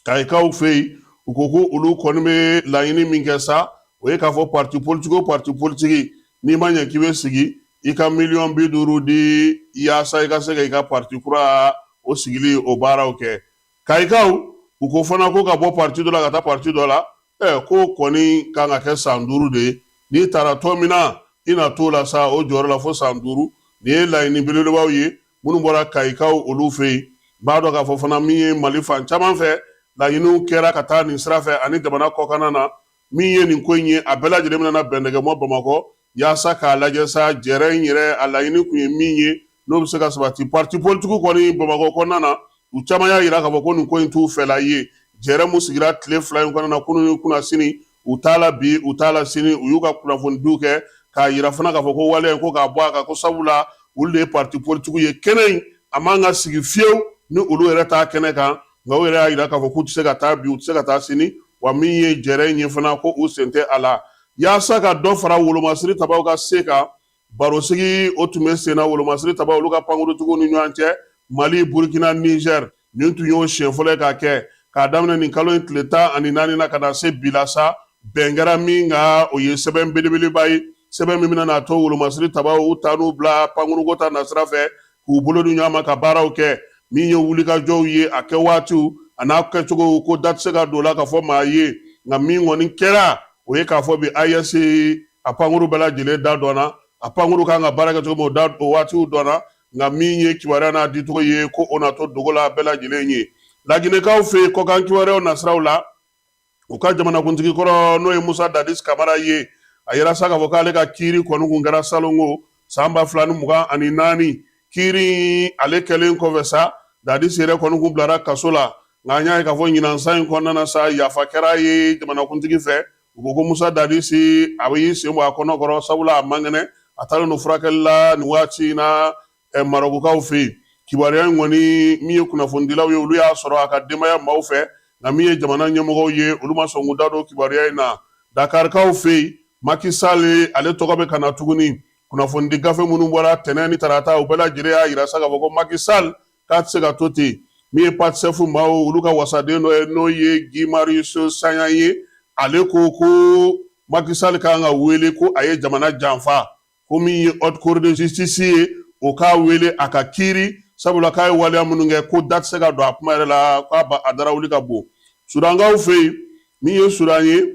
Kayikaw fɛ yen, u ko ko olu kɔni bɛ laɲini min kɛ sa, o ye k'a fɔ parti politique o parti politique, n'i ma ɲɛ k'i bɛ sigi, i ka miliyɔn 50 di, yaasa i ka se ka i ka parti kura o sigili o baaraw kɛ. Kayikaw, u ko fana ko ka bɔ parti dɔ la ka taa parti dɔ la, ko kɔni kan ka kɛ san 5 de ye. N'i taara tɔn min na, i na t'o la sa o jɔyɔrɔ la fo san 5. Nin ye laɲini belebelebaw ye minnu bɔra Kayikaw olu fɛ yen. B'a dɔn k'a fɔ fana, min ye Mali fan caman fɛ, laɲiniw kɛra ka taa nin sira fɛ ani jamana kɔkanna na. Min ye nin ko in ye, a bɛɛ lajɛlen bɛna bɛndɛgɛmɔ Bamakɔ yaasa k'a lajɛ sa, jɛrɛ in yɛrɛ a laɲini kun ye min ye, n'o bɛ se ka sabati. Parti politique kɔni Bamakɔ kɔnɔna na, u caman y'a yira k'a fɔ ko nin ko in t'u fɛla ye. Jɛrɛ mun sigira tile 2 in kɔnɔna na, kunun ni kunasini, u t'a la bi, u t'a la sini. U y'u ka kunnafonidiw kɛ k'a yira fana k'a fɔ ko waleya in ko k'a bɔ a kan, ko sabula olu de ye parti politique ye, kɛnɛ in a man ka sigi fiyewu ni olu yɛrɛ t'a kɛnɛ kan. Nka u yɛrɛ y'a yira k'a fɔ k'u tɛ se ka taa bi, u tɛ se ka taa sini, wa min ye jɛrɛ in ye fana, ko u sen tɛ a la. Yaasa ka dɔ fara wolomasiri tabaw ka se kan, barosigi o tun bɛ sen na wolomasiri tabaw olu ka pankurutigiw ni ɲɔgɔn cɛ, Mali, Burukina, Nizɛri. Nin tun y'o siɲɛ fɔlɔ ye k'a kɛ k'a daminɛ nin kalo in tile 14 na ka na se bi la sa. Bɛn kɛra min kan, o ye sɛbɛn belebeleba ye, sɛbɛn min bɛna n'a to wolomasiri tabaw u ta n'u bila pankuruko ta nasira fɛ, k'u bolo di ɲɔgɔn ma ka baaraw kɛ. Min ye wulikajɔw ye, a kɛ waatiw a n'a kɛcogo, ko da tɛ se ka don o la ka fɔ maa ye. Nka min kɔni kɛra, o ye k'a fɔ bi AES a pankuru bɛɛ lajɛlen da dɔnna, a pankuru kan ka baara kɛ cogo min, o da o waatiw dɔnna. Nka min ye kibaruya n'a dicogo ye, ko o na to dogo la bɛɛ lajɛlen ye. Laginɛkaw fɛ yen, kɔkan kibaruyaw nasiraw la, u ka jamanakuntigi kɔrɔ, n'o ye Musa Dadis Kamara ye, a yira sa k'a fɔ k'ale ka kiiri kɔni kun kɛra salongo san 2024. Kiiri ale kɛlen kɔfɛ sa, Dadis yɛrɛ kɔni kun bilara kaso la. Nka an y'a ye k'a fɔ ɲinan san in kɔnɔna na sa, yafa kɛra a ye jamanakuntigi fɛ. U ko ko Musa Dadis a bɛ sen bɔ a kɔnɔ kɔrɔ, sabula a man kɛnɛ, a taalen don furakɛli la nin waati in na Marɔkukaw fɛ yen. Kibaruya in kɔni, min ye kunnafonidilaw ye, olu y'a sɔrɔ a ka denbaya maaw fɛ, nka min ye jamana ɲɛmɔgɔw ye, olu ma sɔn k'u da don kibaruya in na. Dakarikaw fɛ yen, Macky Sall ale tɔgɔ bɛ ka na tuguni. Kunnafonidi gafe minnu bɔra tɛnɛn ni tarata, u bɛɛ lajɛlen y'a yira sa k'a fɔ ko Macky Sall k'a tɛ se ka to ten. Min ye Pastef maaw, olu ka wasaden dɔ ye, n'o ye Guy Marius Sagna ye, ale ko ko Macky Sall kan ka wele ko a ye jamana janfa, ko min ye haute cour de justice ye, o k'a wele a ka kiiri, sabula k'a ye waleya minnu kɛ, ko da tɛ se ka don a kuma yɛrɛ la, k'a ba a darawuli ka bon. Sudankaw fɛ yen, min ye Sudan ye,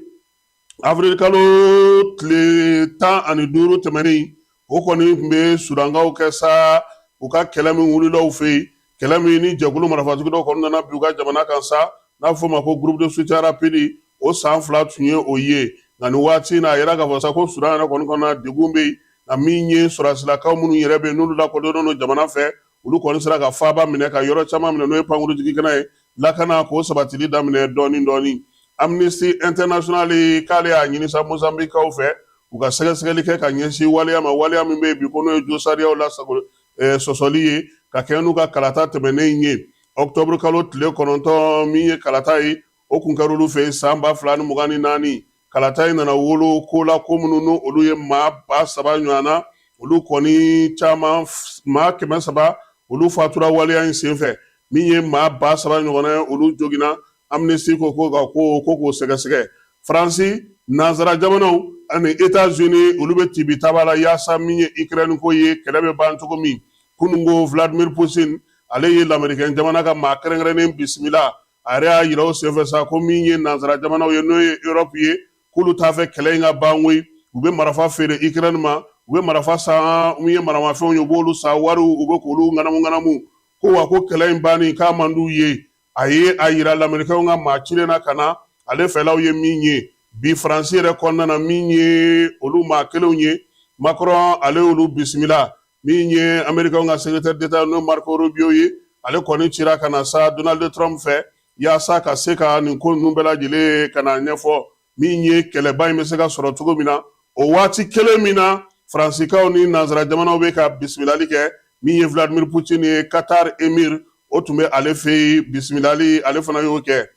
avril kalo tile 15 tɛmɛnen, o kɔni tun bɛ Sudankaw kɛ sa u ka kɛlɛ min wulila u fɛ yen, kɛlɛ min ni jɛkulu marifatigi dɔw kɔni nana bin u ka jamana kan sa, n'a bɛ f'o ma ko groupe de soutien rapide, o san 2 tun ye o ye. Nka nin waati in na, a yira k'a fɔ sa ko Sudan yɛrɛ kɔni kɔnɔna degun bɛ yen, nka min ye sɔrɔdasilakaw minnu yɛrɛ bɛ yen, n'olu lakodɔnnen don jamana fɛ, olu kɔni sera ka faaba minɛ, ka yɔrɔ caman minɛ, n'o ye pankuru jigikɛnɛ ye, lakana k'o sabatili daminɛ dɔɔni dɔɔni. Amnesty International k'ale y'a ɲini sa Mozambiquekaw fɛ, u ka sɛgɛsɛgɛli kɛ ka ɲɛsin waleya ma, waleya min bɛ yen bi ko n'o ye josariyaw lasago sɔsɔli ye ka kɛɲɛ n'u ka kalata tɛmɛnen ye octobre kalo tile 9, min ye kalata ye, o kun kɛra olu fɛ yen san 2024. Kalata in nana wolo ko la, ko minnu n'olu olu ye maa 3000 ɲɔgɔn na, olu kɔni caman, maa 300, olu fatura waleya in senfɛ. Min ye maa 3000 ɲɔgɔnna ye, olu joginna. Amnesty ko ko ka ko ko k'o sɛgɛsɛgɛ. Faransi, nansara jamanaw ani Etats-Unis, olu bɛ tibi taba la yaasa min ye Ukraine ko ye, kɛlɛ bɛ ban cogo min. Kununko Vladimir Poutine, ale ye lamerikɛn jamana ka maa kɛrɛnkɛrɛnnen bisimila. A yɛrɛ y'a yira o senfɛ sa ko min ye nansara jamanaw ye, n'o ye Europe ye, k'olu t'a fɛ kɛlɛ in ka ban koyi. U bɛ marifa feere Ukraine ma, u bɛ marifa san, min ye maramafɛnw ye, u b'olu san, wariw u bɛ k'olu ŋanamu ŋanamu, ko wa ko kɛlɛ in banni k'a man d'u ye. A ye a yira lamerikɛnw ka maa cilen na ka na, ale fɛlaw ye min ye bi Faransi yɛrɛ kɔnɔna na, min ye olu maa kelenw ye, Macron ale y'olu bisimila. Min ye amerikɛnw ka secrétaire d'État, n'o Marco Rubio ye, ale kɔni cira ka na sa Donald Trump fɛ yaasa ka se ka nin ko ninnu bɛɛ lajɛlen ka na ɲɛfɔ, min ye kɛlɛba in bɛ se ka sɔrɔ cogo min na. O waati kelen min na Faransikaw ni nansara jamanaw bɛ ka bisimilali kɛ min ye Vladimir Poutine ye, Qatar émir, o tun bɛ ale fɛ yen, bisimilali ale fana y'o kɛ.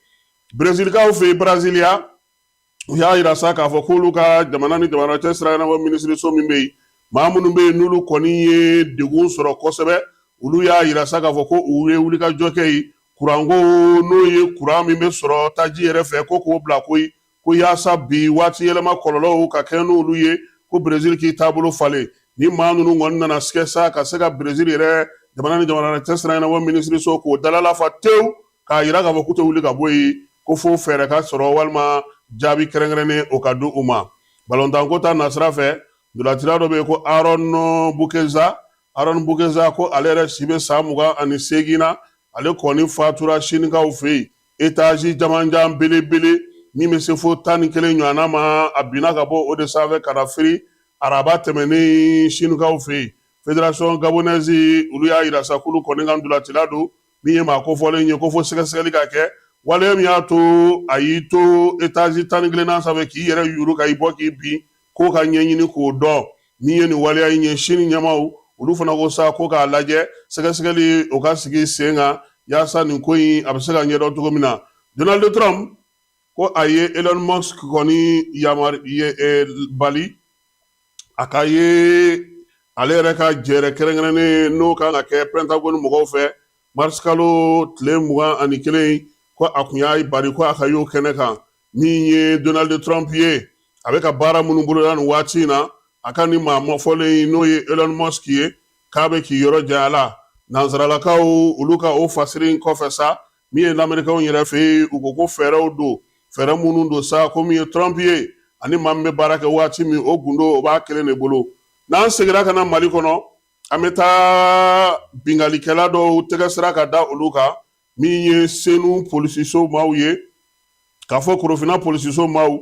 Brezilkaw fɛ yen, Brasilia, u y'a yira sa k'a fɔ k'olu ka jamana ni jamana cɛ sira ɲɛnabɔ minisiriso min bɛ yen, maa minnu bɛ yen n'olu kɔni ye degun sɔrɔ kosɛbɛ, olu y'a yira sa k'a fɔ ko u ye wulikajɔ kɛ yen, kuranko, n'o ye kuran min bɛ sɔrɔ taji yɛrɛ fɛ, ko k'o bila koyi, ko yaasa bi waati yɛlɛma kɔlɔlɔw ka kɛ n'olu ye, ko Brezil k'i taabolo falen. Ni maa ninnu kɔni nana sigɛ sa ka se ka Brezil yɛrɛ jamana ni jamana cɛ sira ɲɛnabɔ minisiriso k'o dalalafa tewu, k'a yira k'a fɔ k'u tɛ wuli ka bɔ yen ko fo fɛɛrɛ ka sɔrɔ walima jaabi kɛrɛnkɛrɛnnen o ka di u ma. Balontanko ta nasira fɛ, ntolacila dɔ bɛ yen ko Aaron Bukeza, Aaron Bukeza, ko ale yɛrɛ si bɛ san 28 na, ale kɔni fatura Sinikaw fɛ yen, etazi jamanjan belebele min bɛ se fo 11 ɲɔgɔnna ma, a binna ka bɔ o de sanfɛ ka na firi araba tɛmɛnen Sinikaw fɛ yen. Fédération gabonaise, olu y'a yira sa k'olu kɔni ka ntolacila don min ye maa kofɔlen ye, ko fo sɛgɛsɛgɛli ka kɛ waleya min y'a to a y'i to etazi 11nan sanfɛ k'i yɛrɛ yuru ka i bɔ k'i bin, k'o ka ɲɛɲini k'o dɔn. Min ye nin waleya in ye, Sini ɲɛmaaw, olu fana ko sa ko k'a lajɛ, sɛgɛsɛgɛli o ka sigi sen kan yaasa nin ko in a bɛ se ka ɲɛdɔn cogo min na. Donald Trump ko a ye Elon Musk kɔni yamari bali a ka ye ale yɛrɛ ka jɛrɛ kɛrɛnkɛrɛnnen n'o kan ka kɛ Pentagone mɔgɔw fɛ marisikalo tile 21, ko a kun y'a bari ko a ka y'o kɛnɛ kan. Min ye Donald Trump ye, a bɛ ka baara minnu boloda nin waati in na, a ka nin maa mafɔlen n'o ye Elon Musk ye, k'a bɛ k'i yɔrɔ janya la. Nansaralakaw, olu ka o fasiri in kɔfɛ sa, min ye lamerikɛnw yɛrɛ fɛ yen, u ko ko fɛɛrɛw don, fɛɛrɛ minnu don sa, ko min ye Trump ye ani maa min bɛ baara kɛ waati min, o gundo o b'a kelen de bolo. N'an seginna ka na Mali kɔnɔ, an bɛ taa binkannikɛla dɔw tɛgɛ sera ka da olu kan, min ye Senu polisiso maaw ye, k'a fɔ Korofina polisiso maaw,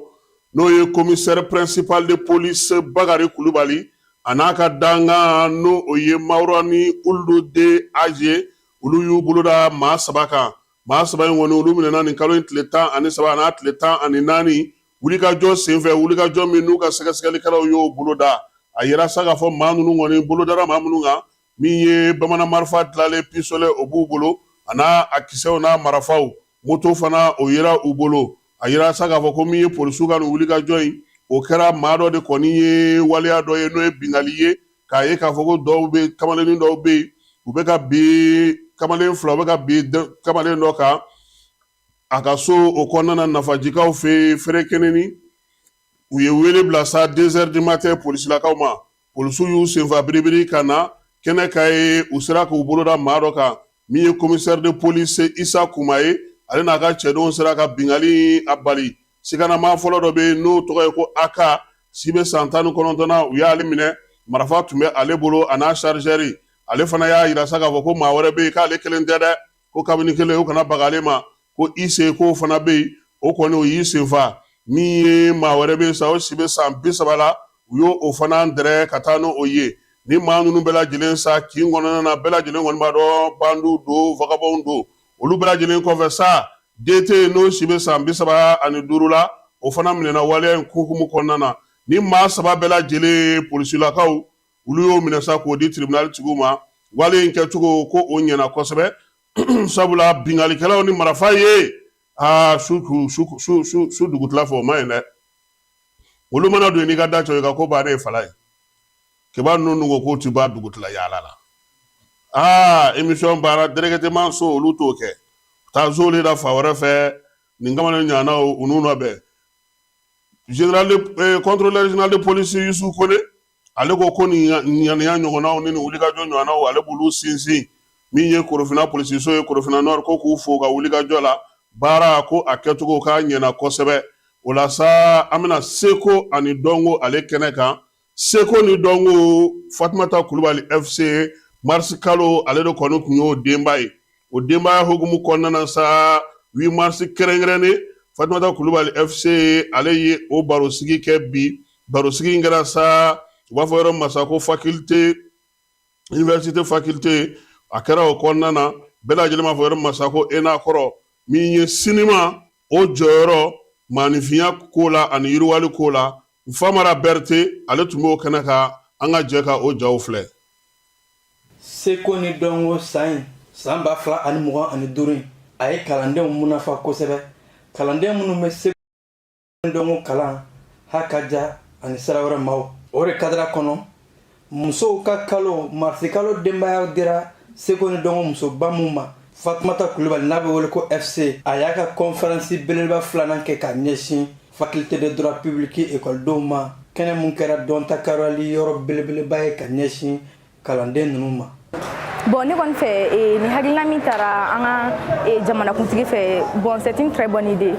n'o ye commissaire principal de police Bakari Kulubali a n'a ka dankan, n'o o ye Mawurani Uludu de Aze, olu y'u bolo da maa saba kan. Maa saba in kɔni, olu minɛna nin kalo in tile 13 a n'a tile 14 wulikajɔ senfɛ, wulikajɔ min n'u ka sɛgɛsɛgɛlikɛlaw y'o bolo da. A yira sa k'a fɔ maa ninnu kɔni bolo dara maa minnu kan, Min ye bamanan marifa dilanlen pistolet, o b'u bolo, a n'a a kisɛw n'a marifaw. Moto fana, o yera u bolo. A yira sa k'a fɔ ko min ye polisiw ka nin wulikajɔ in, o kɛra maa dɔ de kɔni ye waleya dɔ ye, n'o ye binkanni ye, k'a ye k'a fɔ ko dɔw bɛ, kamalennin dɔw bɛ yen, u bɛ ka bin kamalen fila, u bɛ ka bin kamalen dɔ kan a ka so o kɔnɔna na, Nafajikaw fɛ yen, Ferekeneni. U ye wele bila sa 2 heures du matin polisilakaw ma. Polisiw y'u senfa biribiri ka na kɛnɛ kan ye. U sera k'u bolo da maa dɔ kan, min ye commissaire de police Isa Kuma ye. Ale n'a ka cɛdenw sera ka binkanni a bali. Siganama fɔlɔ dɔ bɛ yen, n'o tɔgɔ ye ko Aka, si bɛ san 19 na, u y'ale minɛ. Marifa tun bɛ ale bolo, a n'a chargeur. Ale fana y'a yira sa k'a fɔ ko maa wɛrɛ bɛ yen, k'ale kelen tɛ dɛ, ko kabini kelen o kana baga ale ma, ko Ise k'o fana bɛ yen. O kɔni, o y'i senfa. Min ye maa wɛrɛ bɛ yen sa, o si bɛ san 30 la, u y'o o fana dɛrɛ ka taa n'o ye. Ni maa ninnu bɛɛ lajɛlen sa kin kɔnɔna na, bɛɛ lajɛlen kɔni b'a dɔn bandiw don, vagabɔnw don. Olu bɛɛ lajɛlen kɔfɛ sa, DT, n'o si bɛ san 35 la, o fana minɛna waleya in hukumu kɔnɔna na. Ni maa saba bɛɛ lajɛlen, polisilakaw olu y'o minɛ sa k'o di tribunal tigiw ma. Wale in kɛcogo ko o ɲɛna kosɛbɛ, sabula binkannikɛlaw ni marifa ye aa su su su su su dugutila fɛ, o ma ɲi dɛ. Olu mana don n'i ka da cɛ, i ka ko bannen ye fala ye. Kiba ninnu ko k'u ti ba dugutila yaala la. Aa, émission baara directement so, olu t'o kɛ. Taa zo le da fa wɛrɛ fɛ. Nin kamalen ɲanaw, u n'u nɔbɛ. Général contrôleur général de police Yusu Kone, ale ko ko nin ŋaniya ɲɔgɔnnaw ni nin wulikajɔ ɲɔgɔnnaw, ale b'olu sinsin. Min ye Korofina polisiso ye, Korofina Nord, ko k'u fo ka wulikajɔ la. Baara ko a kɛcogo k'a ɲɛna kosɛbɛ. O la sa, an bɛna seko ani dɔnko ale kɛnɛ kan. Seko ni dɔnko, Fatumata Kulubali FC, mars kalo ale de kɔni tun y'o denba ye. O denbaya hukumu kɔnɔna na sa, 8 mars kɛrɛnkɛrɛnnen, Fatumata Kulubali FC ale ye o barosigi kɛ bi. Barosigi in kɛra sa, u b'a fɔ yɔrɔ masa ko faculté, université faculté. A kɛra o kɔnɔna na, bɛɛ lajɛlen b'a fɔ yɔrɔ masa ko ENA kɔrɔ. Min ye sinima o jɔyɔrɔ maaninfinya ko la ani yiriwali ko la, Famara Berete, ale tun b'o kɛnɛ kan. An ka jɛ ka o jaw filɛ. Seko ni dɔnko san in, san 2025 in, a ye kalandenw munafa kosɛbɛ, kalanden minnu bɛ seko ni dɔnko kalan ha ka ja ani sira wɛrɛ maaw. O de kadara kɔnɔ, musow ka kalo marisi kalo denbaya dira seko ni dɔnko musoba mun ma, Fatumata Kulubali, n'a bɛ wele ko FC, a y'a ka conférence belebeleba filanan kɛ ka ɲɛsin faculté de droit public ekɔlidenw ma. Kɛnɛ mun kɛra dɔnta kariyali yɔrɔ belebeleba ye ka ɲɛsin kalanden ninnu ma. Bon, ne kɔni fɛ, ni hakilina min taara an ka jamanakuntigi fɛ, bon, c'est une très bonne idée,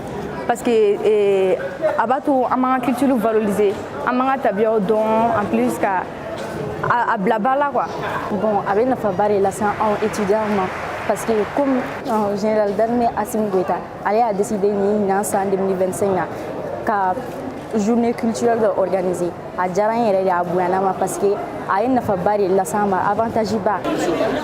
parce que a b'a to an b'an ka culture valoriser, an b'an ka tabiyaw dɔn, en plus ka a bila ba la quoi. Bon, a bɛ nafaba de lase anw étudiants ma, parce que comme général d'armée Assimi Goïta, ale y'a décidé nin ɲinan san 2025 na ka journée culturelle dɔ organiser. A diyara n yɛrɛ de, a bonyana ma, parce que a ye nafaba de lase an ma, avantage ba.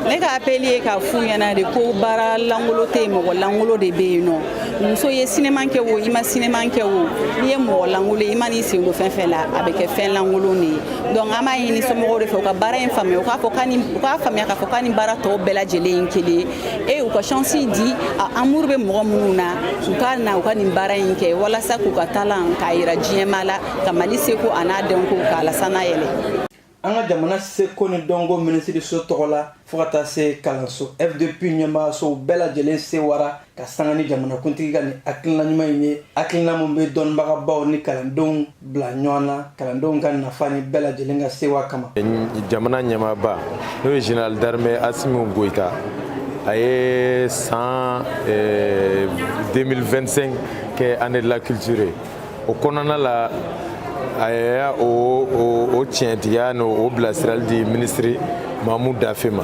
Ne ka appel ye k'a f'u ɲɛna de ko baara langolo tɛ yen, mɔgɔ langolo de bɛ yen nɔ. Muso ye sinema kɛ o, i ma sinema kɛ o, n'i ye mɔgɔ langolo ye, i ma n'i sen don fɛn fɛn la, a bɛ kɛ fɛn lankolon de ye. Donc an b'a ɲini somɔgɔw de fɛ, u ka baara in faamuya, u k'a fɔ u k'a faamuya k'a fɔ k'a ni baara tɔw bɛɛ lajɛlen ye kelen ye. E u ka chance di a, amour bɛ mɔgɔ minnu na, u ka na u ka nin baara in kɛ walasa k'u ka talent k'a yira diɲɛmaa la, ka Mali seko a n'a dɔnko k'a lasana yɛlɛ. An ka jamana seko ni dɔnko minisiriso tɔgɔ la, fo ka taa se kalanso FDP ɲɛmaasow bɛɛ lajɛlen sewara ka sanga ni jamanakuntigi ka nin hakilina ɲuman in ye, hakilina mun bɛ dɔnnibagabaw ni kalandenw bila ɲɔgɔn na, kalandenw ka nafa ni bɛɛ lajɛlen ka sewa kama. Jamana ɲɛmaaba, n'o ye général d'armée Assimi Goïta, a ye san 2025 kɛ année de la culture ye. O kɔnɔna la, a y'a o tiɲɛtigiya n'o bilasirali di minisiri Mamu Dafe ma,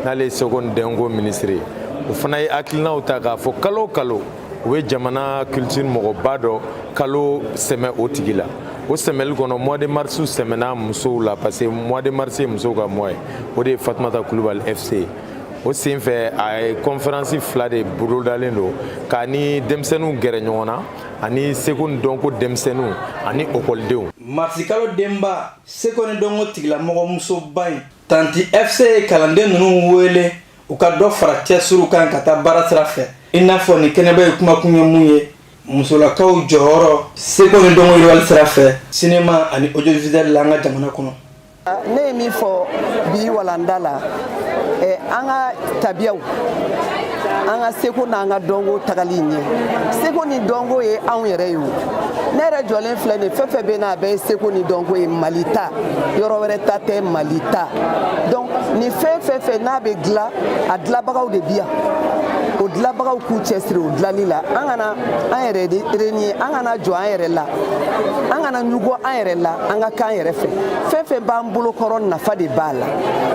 n'ale ye seko ni dɔnko minisiri ye. O fana ye hakilinaw ta k'a fɔ kalo o kalo, u bɛ jamana culture mɔgɔba dɔ kalo sɛmɛ o tigi la. O sɛmɛli kɔnɔ, mois de mars sɛmɛna musow la, parce que mois de mars ye musow ka mois ye. O de ye Fatumata Kulubali FC. O sen fɛ, a ye conférence fila de bolodalen don k'a ni denmisɛnninw gɛrɛ ɲɔgɔn na. Ani seko ni dɔnko denmisɛnninw ani ekɔlidenw. Marisikalo denba seko ni dɔnko tigilamɔgɔ musoba in tanti fc ye kalanden ninnu wele u ka dɔ fara cɛsiriw kan ka taa baara sira fɛ i n'a fɔ nin kɛnɛba ye kumakun ye mun ye musolakaw jɔyɔrɔ seko ni dɔnko yiriwali sira fɛ sinema ani audiovisuel la an ka jamana kɔnɔ. Ne ye min fɔ bi walanda la, an ka tabiyaw, an ka seko n'an ka dɔnko tagali ɲɛ. Seko ni dɔnko ye anw yɛrɛ ye. O ne yɛrɛ jɔlen filɛ nin, fɛn fɛn bɛ na, a bɛɛ ye seko ni dɔnko ye. Mali ta, yɔrɔ wɛrɛ ta tɛ, Mali ta. Donc nin fɛn fɛn fɛn n'a bɛ dilan, a dilanbagaw de bi yan. O dilanbagaw k'u cɛsiri o dilanli la. An kana an yɛrɛ renier, an kana jɔ an yɛrɛ la, an kana ɲugun an yɛrɛ la, an ka k'an yɛrɛ fɛ. Fɛn fɛn b'an bolo kɔrɔ, nafa de b'a la.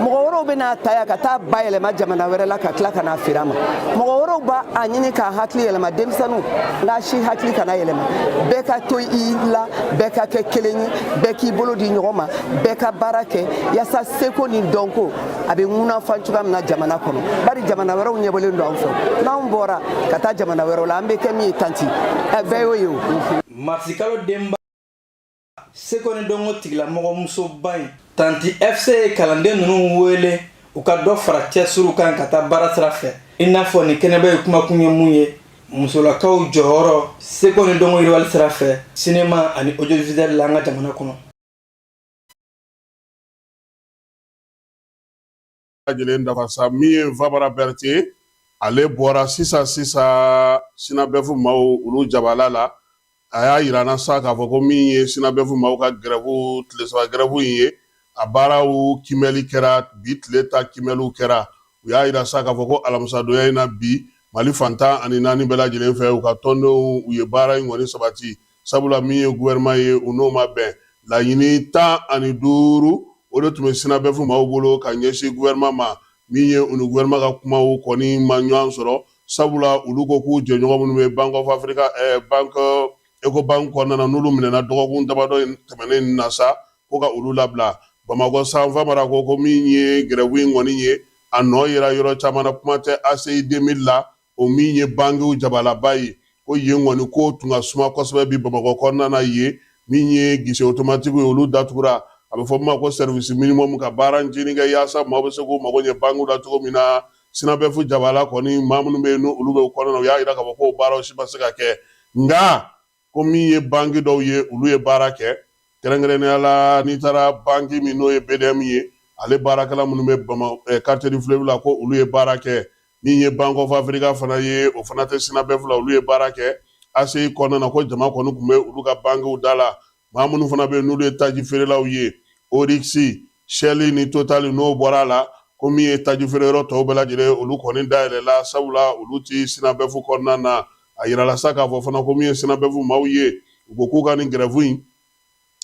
Mɔgɔ wɛrɛw bɛna ta yan ka taa bayɛlɛma jamana wɛrɛ la ka tila ka n'a feere a ma. Mɔgɔ wɛrɛw b'a a ɲini k'a hakili yɛlɛma. Denmisɛnninw, nka si hakili kana yɛlɛma. Bɛɛ ka to i la, bɛɛ ka kɛ kelen ye, bɛɛ k'i bolo di ɲɔgɔn ma, bɛɛ ka baara kɛ yaasa seko ni dɔnko a bɛ ŋunafan cogoya min na jamana kɔnɔ. Bari jamana wɛrɛw ɲɛbɔlen don an fɛ. N'anw bɔra ka taa jamana wɛrɛw la, an bɛ kɛ min ye, tanti, bɛɛ y'o ye. O marisikalo denba seko ni dɔnko tigilamɔgɔ musoba in tanti fc ye kalanden ninnu wele u ka dɔ fara cɛsiriw kan ka taa baara sira fɛ i n'a fɔ nin kɛnɛba ye kumakun ye mun ye musolakaw jɔyɔrɔ seko ni dɔnko yiriwali sira fɛ sinema ani audiovisuel la an ka jamana kɔnɔ. Lajɛlen dafa sa. Min ye Fabara Berete, ale bɔra sisan sisan SYNABEF maaw olu jabala la. A y'a yira an na sa k'a fɔ ko min ye SYNABEF maaw ka gɛrɛfu, tile 3 gɛrɛfu in ye, a baaraw kimɛli kɛra bi, tile ta kimɛliw kɛra. U y'a yira sa k'a fɔ ko alamisadonya in na bi, Mali fan 14 bɛɛ lajɛlen fɛ, u ka tɔndenw u ye baara in kɔni sabati, sabula min ye gouvernement ye, u n'o ma bɛn. Laɲini 15, o de tun bɛ SYNABEF maaw bolo ka ɲɛsin gouvernement ma. Min ye u ni gouvernement ka kumaw kɔni ma ɲɔgɔn sɔrɔ, sabula olu ko k'u jɛɲɔgɔn minnu bɛ Bank of Africa, Bank Ecobank kɔnɔna na, n'olu minɛna dɔgɔkun damadɔ in tɛmɛnen na sa, ko ka olu labila. Bamakɔ san, Famara ko min ye gɛrɛwu in kɔni ye, a nɔ yera yɔrɔ caman na. Kuma tɛ ACI 2000 la, o min ye bankiw jabalaba ye, ko yen kɔni ko tun ka suma kosɛbɛ bi Bamakɔ kɔnɔna na. Yen min ye guichet automatique ye, olu datugura. A bɛ fɔ min ma ko service minimum, ka baara ncinin kɛ yaasa maaw bɛ se k'u mago ɲɛ bankiw la cogo min na. SYNABEF jabala kɔni, maa minnu bɛ yen n'olu bɛ kɔnɔna na, u y'a jira k'a fɔ k'o baaraw si ma se ka kɛ. Nka ko min ye banki dɔw ye, olu ye baara kɛ. Kɛrɛnkɛrɛnnenya la, n'i taara banki min n'o ye BDM ye, ale baarakɛla minnu bɛ Bama quartier du fleuve la, ko olu ye baara kɛ. Min ye Bank of Africa fana ye, o fana tɛ SYNABEF la, olu ye baara kɛ. ACI kɔnɔna na, ko jama kɔni tun bɛ olu ka bankiw da la. Maa minnu fana bɛ yen n'olu ye taji feerelaw ye, Oryx, Shell ni Total, n'o bɔra a la, ko min ye taji feere yɔrɔ tɔw bɛɛ lajɛlen, olu kɔni dayɛlɛla, sabula olu tɛ SYNABEF kɔnɔna na. A yirala sa k'a fɔ fana ko min ye SYNABEF maaw ye, u ko k'u ka nin gɛrɛfu in,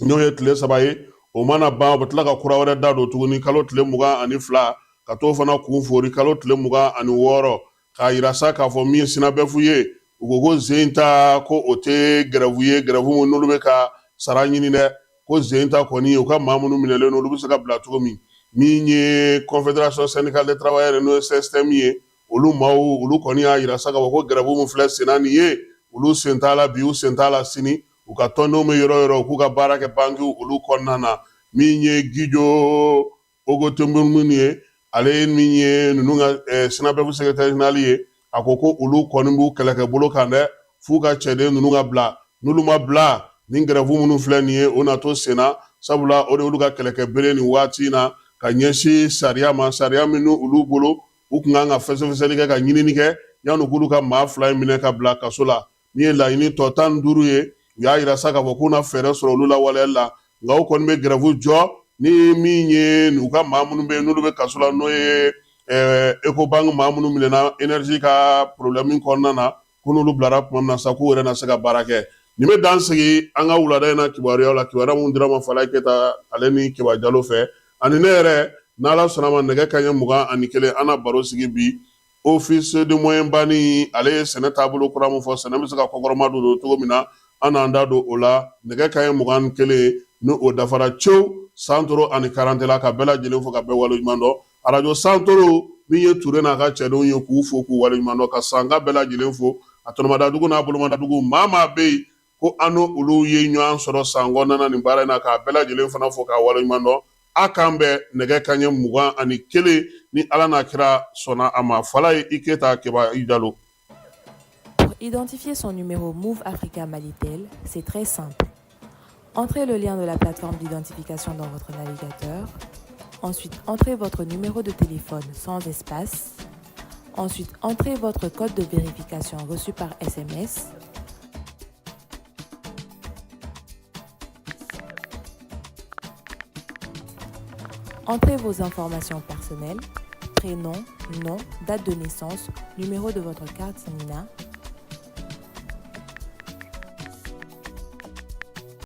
n'o ye tile 3 ye, o mana ban, u bɛ tila ka kura wɛrɛ da don tuguni kalo tile 22, ka t'o fana kun fori kalo tile 26. K'a yira sa k'a fɔ min ye SYNABEF ye, u ko ko zen ta, ko o tɛ gɛrɛfu ye, gɛrɛfu min n'olu bɛ ka sara ɲini dɛ. Ko zen ta kɔni ye u ka maa minnu minɛlen don, olu bɛ se ka bila cogo min. Min ye Confédération syndicale des travailleurs, n'o ye CSTM ye, olu maaw, olu kɔni y'a yira sa k'a fɔ ko gɛrɛfu min filɛ senna nin ye, olu sen t'a la bi, u sen t'a la sini. U ka tɔndenw bɛ yɔrɔ yɔrɔ, u k'u ka baara kɛ bankiw olu kɔnɔna na. Min ye Gijo Ogotenbomuni ye, ale ye min ye ninnu ka SYNABEF secrétaire général ye, a ko ko olu kɔni b'u kɛlɛkɛ bolo kan dɛ, f'u ka cɛden ninnu ka bila. N'olu ma bila, nin gɛrɛfu minnu filɛ nin ye, o na to senna, sabula o de y'olu ka kɛlɛkɛ bere nin waati in na ka ɲɛsin sariya ma, sariya minnu olu bolo, u tun kan ka fɛsɛfɛsɛli kɛ, ka ɲinini kɛ yanni k'olu ka maa 2 in minɛ ka bila kaso la. Min ye laɲini tɔ 15 ye, u y'a yira sa k'a fɔ k'u na fɛɛrɛ sɔrɔ olu lawaleyali la. Nka u kɔni bɛ gɛrɛfu jɔ ni min ye u ka maa minnu bɛ yen n'olu bɛ kaso la, n'o ye Ecobank maa minnu minɛna énergie ka problème kɔnɔna na, ko n'olu bilara tuma min na sa, k'u yɛrɛ na se ka baara kɛ. Nin bɛ dan sigi an ka wulada in na kibaruyaw la, kibaruya minnu dira ma Falaye Keyita ale ni Keba Jalo fɛ ani ne yɛrɛ. N'Ala sɔnna ma, nɛgɛ kanɲɛ 21, an na baro sigi bi. Office de moyen bani, ale ye sɛnɛ taabolo kura min fɔ, sɛnɛ bɛ se ka kɔkɔrɔma don cogo min na, an n'an da don o la nɛgɛ kanɲɛ 21, ni o dafara cewu. Santoro ani karantela, ka bɛɛ lajɛlen fo ka bɛɛ waleɲuman dɔn. Arajo Santoro, min ye Ture n'a ka cɛdenw ye, k'u fo k'u waleɲuman dɔn, ka sanka bɛɛ lajɛlen fo, a tɔnɔmadadugu n'a bolomadadugu, maa maa bɛ yen. Ko an n'olu ye ɲɔgɔn sɔrɔ san kɔnɔna na nin baara in na, k'a bɛɛ lajɛlen fana fo k'a waleɲuman dɔn. A k'an bɛn nɛgɛ kanɲɛ 21, ni Ala n'a kira sɔnna a ma. Falaye i Keyita Keba i Jalo. Pour identifier son numéro Moov Africa Malitel, c'est très simple. Entrez le lien de la plateforme d'identification dans votre navigateur. Ensuite, entrez votre numéro de téléphone sans espace. Ensuite, entrez votre code de vérification reçu par SMS. Entrez vos informations personnelles, prénom, nom, date de naissance, numéro de votre carte NINA.